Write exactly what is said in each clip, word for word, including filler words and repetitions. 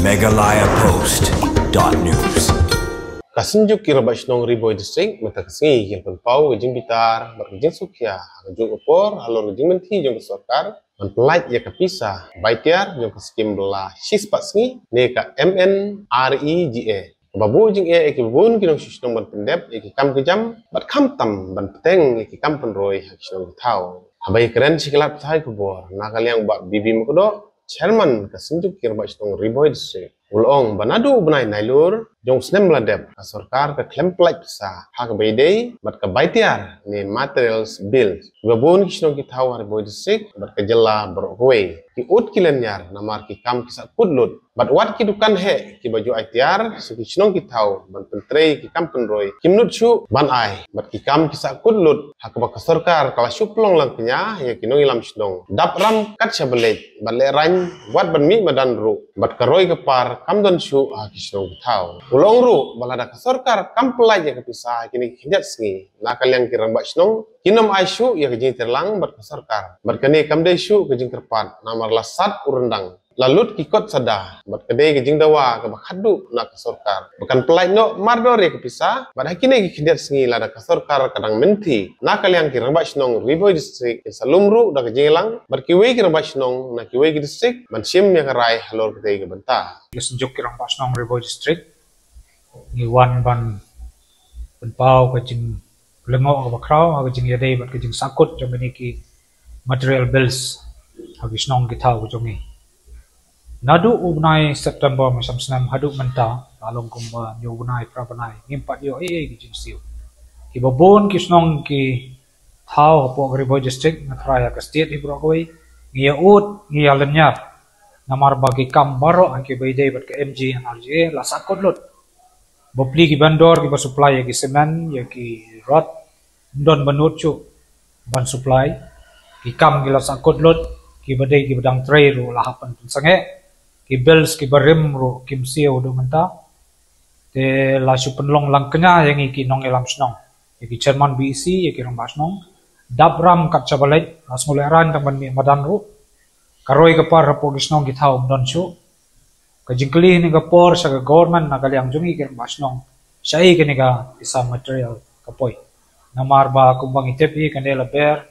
Meghalaya Post dot news. Ka Synjuk ki Rangbah Shnong Ri Bhoi District mynta ka sngi ki la pynpaw ka jingbitar bad ka jingsngewkhia ha kajuh ka por halor ka jingmynthi jong ka sorkar ban pyllait ïa ka pisa bai tiar jong ka skim ba la shispah sngi ne ka M N R E G A. Kaba buh jingeh ïa kiba bun ki nongshishnong ban pyndep ïa ki kam ki jam bad khamtam ban bteng ïa ki kam pynroi ha ki shnong ki thaw. Haba ïakren sha ki lad pathai khubor na ka liang Bah B B Mukdoh, Chairman ka Synjuk ki Rangbah Shnong Ri Bhoi District, u la ong ba naduh u bnai Nailur jong u snem ba la dep ka sorkar ka khlem pyllait pisa ha kaba ïadei bad ka bai tiar ne materials bills. Kiba bun ki shnong ki thaw ha Ri Bhoi District bad ka jylla baroh kawei ki ud ki lyniar namar ki kam ki sahkut lut. Bad wat ki dukan heh kiba ju ai tiar sha ki shnong ki thaw ban pyntrei ki kam pynroi kim nud shuh ban ai. Bad ki kam ki sahkut lut ha kaba ka sorkar ka la shu pynlong lang kñia ïa ki nongïalam shnong. Dap ram kat shaba leit bad lehraiñ wat ban mih madan ruh bad ka roi ka par kam don shuh ha ki shnong ki thaw. U la ong ruh ba lada ka sorkar kam pyllait ïa ka pisa ha kine ki khyndiat sngi na ka liang ki rangbah shnong kin ym ai shuh ïa ka jingtirlang bad ka sorkar. Bad kane kam dei shuh ka jingkyrpad namar la sat u ryndang, la lut ki kot sada bad ka dei ka jingdawa kaba khatduh na ka sorkar ba kan pyllait noh mardor ïa ka pisa. Bad ha kine ki khyndiat sngi lada ka sorkar ka dang mynthi na ka liang ki rangbah shnong Ri Bhoi District kin sa lum ruh da ka jingïalang bad kiwei ki rangbah shnong na kiwei ki district ban shim ïa ka rai halor katei ka bynta. Ka Synjuk ki Rangbah Shnong Ri Bhoi District ngi wan ban pynpaw ka jinglyngngoh kaba khraw ha ka jingïadei bad ka jingsahkut jong kine ki material bills ha ki shnong ki thaw ka jong ngi. Naduh u bnai September mynshwa snem haduh mynta, la long kumba hynñiew bnai phra bnai ngim pat ïoh ei ei ki jingsiew. Kiba bun ki shnong ki thaw hapoh ka Ri Bhoi District, nga tharai ha ka state hi baroh kawei, ngi ïa ud, ngi ïa lyniar. Namar ba ki kam baroh ha kiba ïadei bad ka M G N R E G A la sahkut lut. Bapli ki vendor kiba supply ïa ki cement, ïa ki rod, ym don ba nud shuh ban supply. Ki kam ki la sahkut lut, kiba dei kiba dang trei ruh la hap ban pynsangeh. Ki bills kiba rim ruh kim siew haduh mynta. Te la shu pynlong lang kñia ïa ngi ki nongïalam shnong, ïa ki chairman B E C, ïa ki rangbah shnong. Dap ram kat shaba leit, la sngewlehraiñ tang ban mih madan ruh. Ka roi ka par hapoh ki shnong ki thaw ym don shuh. Ka jingkylli ha kane ka por sha ka government na ka liang jong ngi ki rangbah shnong, shaei kane ka pisa material ka poi? Namar ba kumba ngi tip hi, kane la ber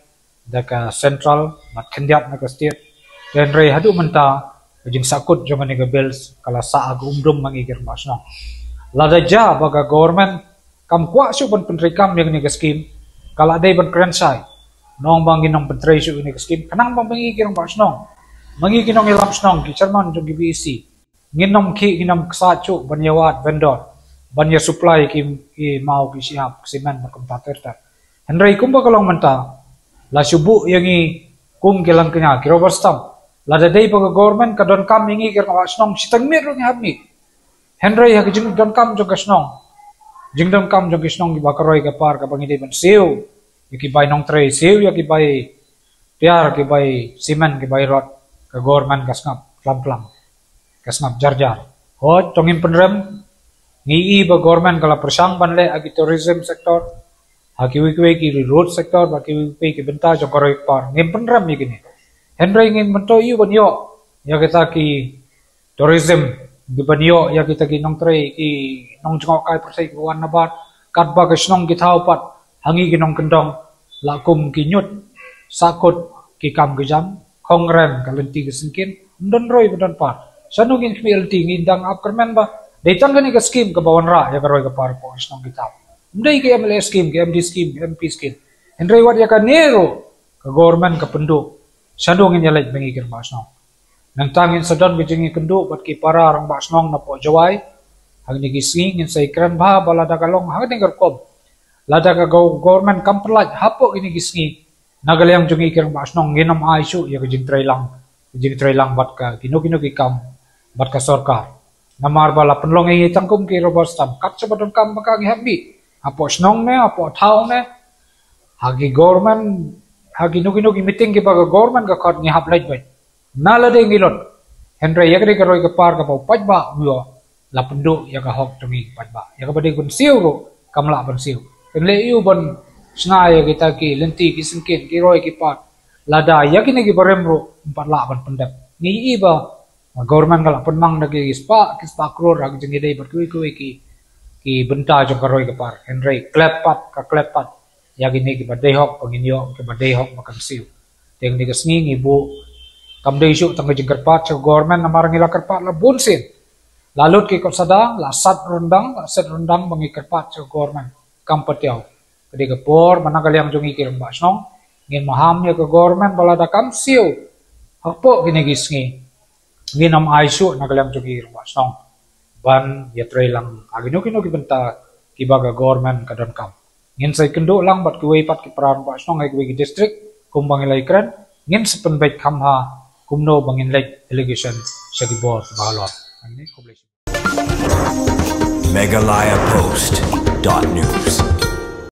da ka central bad khyndiat na ka state. Te hynrei haduh mynta ka jingsahkut jong kane ka bills ka la sah ha ka umdum ma ngi ki rangbah shnong. Lada jia ba ka government kam kwah shuh ban pyntreikam ïa kane ka skim, ka la dei ban kren shai. Nong ba ngin ym pyntrei shuh ïa kane ka skim, khnang ba ma ngi ki rangbah shnong, ma ngi ki nongïalam shnong, ki chairman jong ki B E C, ngin ym khih, ngin ym ksa shuh ban ïa wad vendor ban ïa supply ki, ki maw, ki shyiap, ki cement bad kumta ter ter. Hynrei kumba ka long mynta, la shu buh ïa ngi kum ki lang kñia, ki rubber stamp. Lada dei ba ka government ka donkam ïa ngi ki rangbah shnong, shiteng miet ruh ngi hap mih. Hynrei ha ka jingdonkam jong ka shnong, jingdonkam jong ki shnong kiba ka roi ka par kaba ngi dei ban siew ïa ki bai nongtrei, siew ïa ki bai tiar, ki bai cement, ki bai rod, ka government ka sngap klam klam, ka sngap jar jar. Hooid, to ngin pynrem, ngi i ba government ka la pyrshang ban leh ha ki tourism sector, ha kiwei kiwei ki road sector, bad kiwei kiwei ki bynta jong ka roi ka par, ngin pynrem ïa kine. Hynrei ngim myntoi ïa u ban ïoh ïa kita ki tourism, ki ban ïoh ïa kita ki nongtrei, ki nongjngohkai pyrthei kiba wan na bar, katba ka shnong ki thaw pat ha ngi ki nongkyndong la kum ki ñiut, sahkut ki kam ki jam, khongren ka lynti ki syngkien, ym don roi ba don par. Shano ngin khmih lynti? Ngi dang ap kyrmen ba dei tang kane ka skim kaba wanrah ïa ka roi ka par hapoh ka shnong ki thaw. Ym dei ka M L A skim, ka M D skim, ka M P skim. Hynrei wat ïa kane ruh ka government ka pynduh. Shano ngin ïaleit ma ngi ki rangbah shnong? Nangta ngin sa don ka jingïakynduh bad ki para rangbah shnong napoh Jowai. Hangne ki sngi ngin sa ïakren bha ba lada ka long hangne ka rukom, lada ka go-, government kam pyllait hapoh kine ki sngi, na ka liang jong ngi ki rangbah shnong ngin ym ai shuh ïa ka jingtrei lang, ka jingtrei lang bad ka kino kino ki kam bad ka sorkar. Namar ba la pynlong ïa ngi tang kum ki rubber stamp, kat shaba donkam ba ka ngi hap mih. Hapoh shnong ne, hapoh thaw ne, ha ki government, ha kino kino ki meeting kiba ka government ka khot ngi hap leit beit. Na lade ngi lut. Hynrei ïa ka dei ka roi ka par kaba u paidbah u ïoh, la pynduh ïa ka hok jong ngi paidbah. Ïa kaba dei ban siew ruh kam lah ban siew. Kan leh ïa u ban shna ïa kita ki lynti ki syngkien, ki roi ki par, lada ïa kine kiba rim ruh ym pat lah ban pyndep. Ngi i ba Government ka la pynmang da ki spah ki spah klur ha ka jingïadei bad kiwei kiwei ki ki bynta jong ka roi ka par. Hynrei khlem pat ka khlem pat ïa kine kiba dei hok ba ngin ïoh kiba dei hok ba kan siew. Te kane ka sngi ngi buh kam dei shuh tang ka jingkyrpad sha ka government namar ngi la kyrpad la bun sien. La lut ki kot sada, la sat ryndang, la sat ryndang ba ngi kyrpad sha ka government kam pat ïoh. Ka dei ka por ba na ka liang jong ngi ki rangbah shnong ngin maham ïa ka government ba lada kam siew hapoh kine ki sngi ngin ym ai shuh na ka liang jong ngi ki rangbah shnong ban ïatrei lang ha kino kino ki bynta kiba ka government ka donkam. Ngin sa ïakynduh lang bad kiwei pat ki para rangbah shnong ha kiwei ki district kumba ngi la ïakren, ngin sa pynbeit kham bha kumno ba ngin leit delegation sha ki bor kiba halor. Hangne, khublei shibun. Meghalaya Post dot news.